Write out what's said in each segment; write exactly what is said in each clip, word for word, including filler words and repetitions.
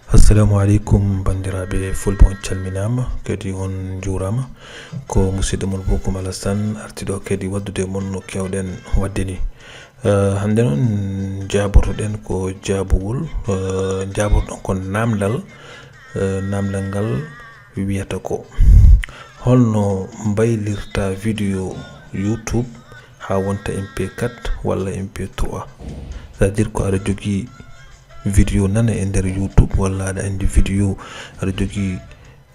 Assalamu aleykum, banndiraaɓe fulɓe, on calminaama, kadi on njuuraama. Ko musidɗo mon Bokum Alassane arti ɗo kadi waddude mon no keewɗen waɗde ni. Eh, hannde noon, jaabotoɗen ko jaabowol, eh, jaabotoɗon ko naamndal, eh, naamndal ngal wiyata ko, holno mbaylirta vidéo YouTube haa wonta M P quatre walla M P trois? C'est-à-dire ko aɗa jogii vidéo nana e nder YouTube, walla aɗa anndi vidéo, aɗa jogii,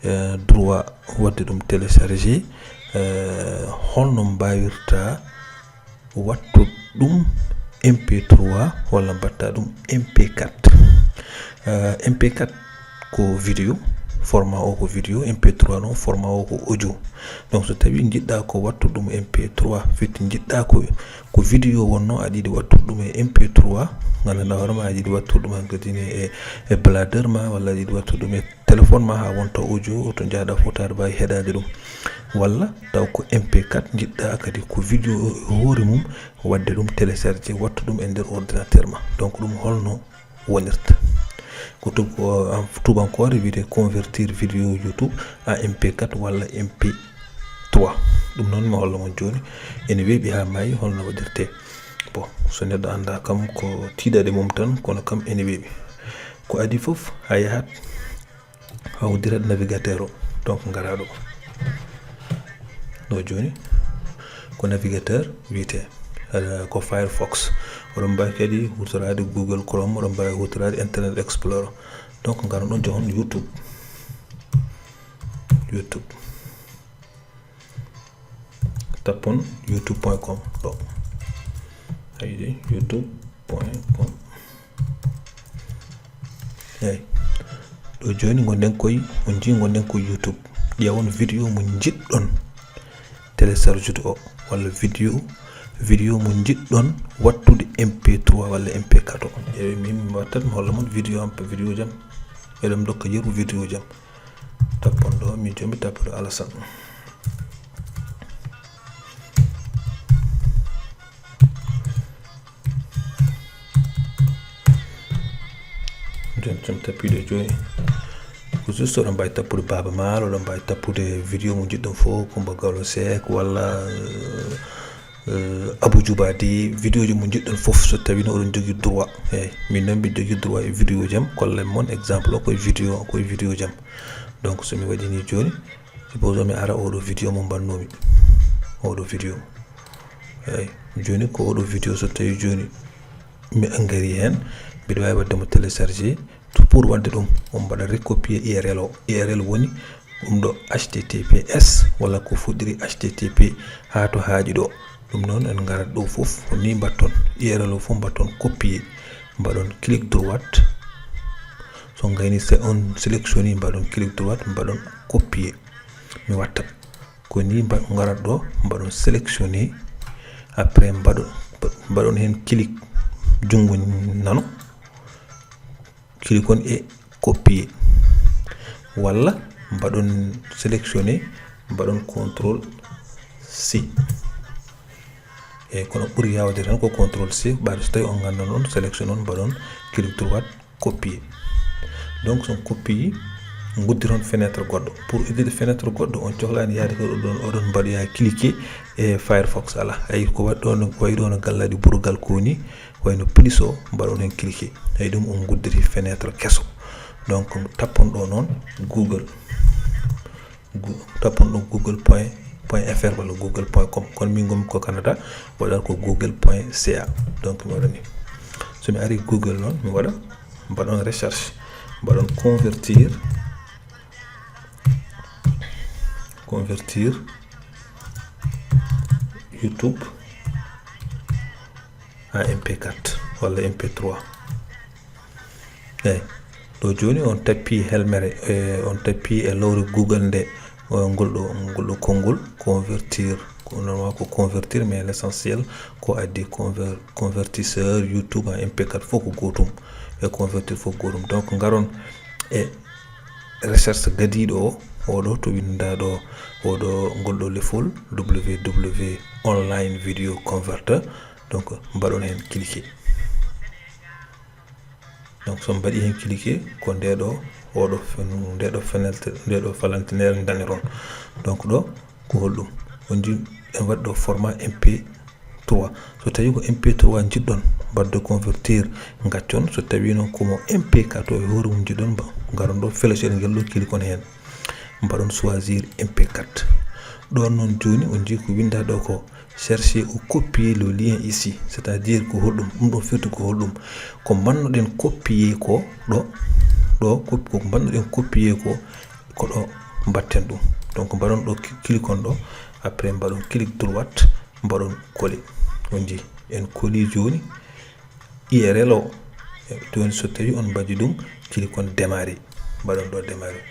eh, droit waɗde ɗum télécharger, eh, holno mbaawirta wattu ɗum M P trois walla mbaɗta ɗum M P quatre? Eh, M P quatre ko vidéo, format o ko vidéo, M P trois noon format o ko audio. Donc so tawi njiɗɗa ko wattu ɗum M P trois, firti njiɗɗa ko, ko vidéo wonno, aɗa yiɗi wattu ɗum e M P trois, nganndanɗaa hoore ma aɗa yiɗi wattu ɗum hankadi ne e, e blader ma, walla aɗa yiɗi wattu ɗum e téléphone ma haa wonta audio, to njahɗa fof tawa aɗa mbaawi heɗaade ɗum. Walla taw ko M P quatre njiɗɗa kadi ko vidéo e hoore mum, waɗde ɗum télécharger, wattu ɗum e nder ordinateur ma. Donc ɗum holno wonirta? Ko tub-, ko, am, tubankoore wiyetee convertir vidéo YouTube en M P quatre walla M P trois. Ɗum noon mi holla mon jooni, ene weeɓi haa maayi, holno waɗirtee. Bon, so neɗɗo anndaa kam ko tiiɗaɗe mum tan, kono kam ene weeɓi. Ko adii fof, a yahat a uddirat navigateur o, donc ngara ɗo. Ɗo jooni ko navigateur wiyetee, eh, ko Firefox. Oɗon mbaawi kadi huutoraade Google Chrome, oɗon mbaawi huutoraade Internet Explorer. Donc ngaron ɗon, jahon YouTube. YouTube. Tappon youtube point com ɗo. A yiɗi youtube point com. Eyi. Ɗo jooni ngonɗen koye, on njii ngonɗen koye YouTube. Ƴeewon vidéo mo njiɗɗon télécharge o, walla vidéo, vidéo mo njiɗɗon wattude M P trois walla M P quatre o. Eyi, min mi wattat mi holla mon vidéo am, vidéo jam. Eɗen dokka yeru vidéo jam. Tappon ɗo, min jomi tappude Alassane. Jooni, jooni tappiɗo jooni. Ko juste oɗon mbaawi tappude Baaba Maal, oɗon mbaawi tappude vidéo mo njiɗɗon fof, Coumba Gawlo Seck, walla, euh, euh, Abou Djoubadi, vidéo ji mo njiɗɗon fof, so tawii no oɗon jogii droit. Eyi, min noon mbiɗo jogii droit e vidéo jam, kollen mon exemple o koye vidéo, koye vidéo jam. Donc, so mi waɗi ni jooni, suppose mi ara oɗo vidéo mo mbannoomi, oɗo vidéo. Eyi, jooni ko oɗo vidéo, so tawii jooni mi ngari heen, mbiɗo waawi waɗde mo télécharger. To pour waɗde ɗum, on mbaɗa recopier U R L o. U R L woni ɗum ɗo H T T P S walla ko fuɗɗiri H T T P haa to haaɗi ɗo. Ɗum noon en ngarat ɗo fof, ko ni mbatton. U R L o fof mbatton copier. Mbaɗon clic droit. So ngayni se on sélectionné, mbaɗon clic droit, mbaɗon copier. Mi watta. Ko ni mba-, ngarat ɗo, mbaɗon sélectionné. Après mbaɗon, mbaɗon heen clic junngo nano. Clic on e copier. Walla mbaɗon sélectionné, mbaɗon contrôle C. Eyi, kono ɓuri yaawde tan ko contrôle C, ɓaade so tawi on nganndan on, sélection on, mbaɗon clic droit, copier. Donc, so on copier, nguddiron fenêtre goɗɗo. Pour uddude fenêtre goɗɗo, on cohlaani yaade ko ɗon, oɗon mbaɗoya cliquer e Firefox, alaa. Eyi, ko waɗi ɗo no, wayi ɗo no gallaɗi burugal ko ni, wayno plus o, mbaɗon heen cliquer. Eyi, ɗum on nguddiri fenêtre keso. Donc, tappon ɗo noon Google. Gu-, tappon ɗo google point, point F R walla google point com. Kono min ngonmi ko Canada, waɗata ko google point C A. Donc, mi waɗa ni. So mi ari Google noon, mi waɗa, mbaɗon recherche, mbaɗon convertir, convertir YouTube en M P quatre walla M P trois. Eyi, ɗo jooni on tappi helmere, e, on tappi e lowre Google nde, o, ngol ɗo, ngol ɗo konngol, convertir, ko normalement ko convertir, mais l'essentiel ko addi conver-, convertisseur, YouTube en M P quatre fof ko gootum, e convertir fof ko gootum. Donc, ngaron e recherche gadiiɗo o, oɗo to winnda ɗo, oɗo, ngol ɗo lefol, W W W online video converter. Donc, mbaɗon heen cliquer. Donc so mbaɗi heen cliquer, ko nde ɗo, oɗo fen-, nde ɗo fenêtre, nde ɗo falantinere daniron. Donc ɗo ko holɗum? On nji en waɗi ɗo format M P trois. So tawi ko M P trois njiɗɗon mbaɗde convertir, ngaccon. So tawi noon ko mo M P quatre o e hoore mum njiɗɗon mba-, ngaron ɗo flèche ngel ɗo, cliquon heen. Mbaɗon choisir M P quatre. Ɗon noon jooni on nji ko winda ɗo ko chercher ou copier le lien ici. C'est-à-dire ko holɗum? Ɗum ɗo firti ko holɗum? Ko mbannoɗen copier ko ɗo, ɗo, ko, ko mbannoɗen copier ko, ko ɗo mbatten ɗum. Donc mbaɗon ɗo, cliquon ɗo, après mbaɗon clic droite, mbaɗon coller. On nji en coller jooni U R L o. Jooni so tawi on mbaɗi ɗum, cliquon démarrer. Mbaɗon ɗo démarrer.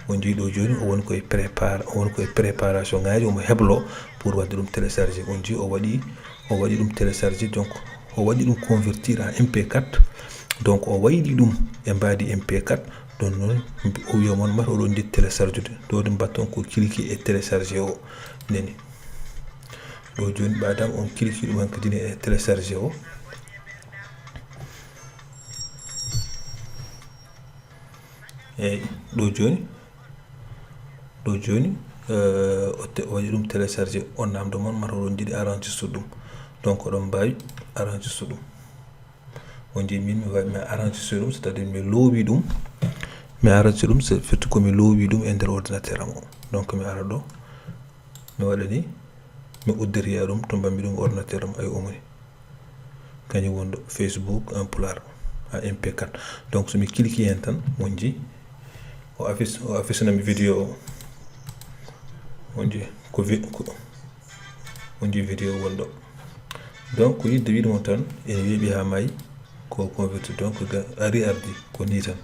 On nji ɗo jooni o woni koye prépar-, o woni koye préparation ngaji, omo heblo pour waɗde ɗum télécharger. On nji o waɗi, o waɗi ɗum télécharger, donc o waɗi ɗum convertir en M P quatre. Donc o wayli ɗum e mbaadi M P quatre. Ɗon noon o wiya mon mata oɗon nji télécharger de. Ɗo ɗum mbatton ko cliquer e télécharger o. Nani. Ɗo jooni ɓadam on cliquer ɗum hankadi ne e télécharger o. Eyyi, ɗo jooni, ɗo jooni, euh, o te-, o waɗi ɗum télécharger, on namdo mon mata oɗon njiɗi enregistrer ɗum. Donc oɗon mbawi enregistrer ɗum. On nji min mi waɗi, mi enregistrer ɗum, c'est-à-dire mi loowi ɗum. Mi enregistrer ɗum, c'est firti ko mi loowi ɗum e nder ordinateur am o. Donc mi ara ɗo, mi waɗa ni, mi udditoya ɗum to mbanmi ɗum ordinateur am, ay omoni. Kañum woni ɗo Facebook en pulaar, en M P quatre. Donc so mi cliquer heen tan, on nji o affiche, o affiche nami vidéo o. On nji ko vi-, ko, on nji vidéo woni ɗo. Donc ko yidde wiide mo tan, ene weeɓi haa maayi, ko converti. Donc ga-, ari ardi ko ni tan.